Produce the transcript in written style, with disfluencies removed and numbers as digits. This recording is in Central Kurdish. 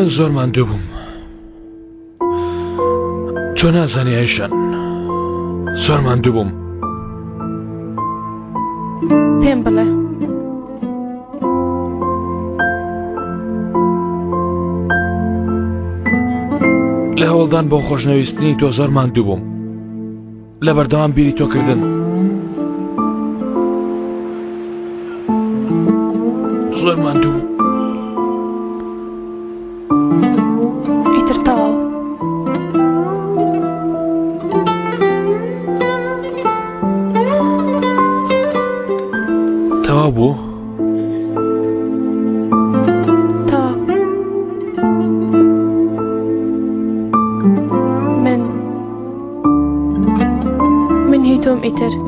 من زۆر ماندوو بووم تۆ نازانی ئایشان زۆر ماندوو بووم پێم بڵێ لە هەوڵدان بۆ خۆشنەویستنی تۆ زۆر ماندوو بووم لە بەردەوام بیری تۆ کردن زۆر ماندوو بووم. ئیتر تەواو. تەواو بوو؟ تەواو. من من هی تۆم ئیتر.